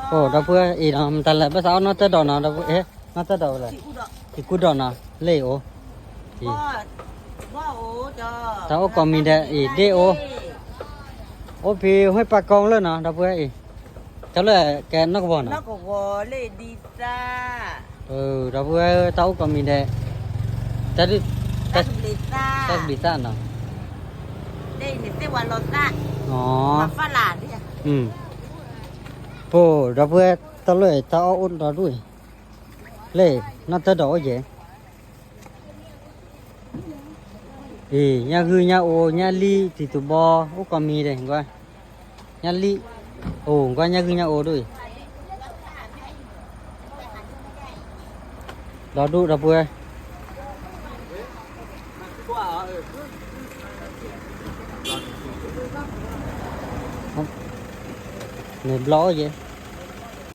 ໂອ້ ດອກເພື່ອອີເນາະ ມັນຕັນແຫຼະ ພາສາເນາະ ເຕີດອກເນາະ ດອກເພື່ອ ເອ ເນາະ ເຕີດອກແຫຼະ ອີກູດອກເນາະ ເລໂອ ອີ ຕາໂອກອມມີແດ່ ອີ ເດໂອ ໂອ ພີຫ້ວຍປາກອງເລີຍເນາະ ດອກເພື່ອ ອີ ເຈົ້າເລີຍແກນນອກກະວໍເນາະ ເລີດີຊາ ເອີ ດອກເພື່ອ ຕາໂອກອມມີແດ່ ຕາ ຕາ ຕາເລຊາ ຕາເລຊາເນາະ ເດນິເຕວາໂລຊາ ອໍ ມາຟາລາເດ ອືມ ໂປ ດອກເພື່ອ ຕາເລີຍ ຕາອອອຸນ ດອດຸຍ ເລ ນອເຕີດອກ ໂອເຢ ເອ ຍາຮື ຍາໂອ ຍາລີ ຕີຕູບໍ ໂອກອມມີເດ ເຫັນບໍ່ ຍາລີ ໂອ ເຫັນບໍ່ ຍາຄື ຍາໂອດຸຍ ດອດຸ ດອກເພື່ອ ເນບລໍເຢ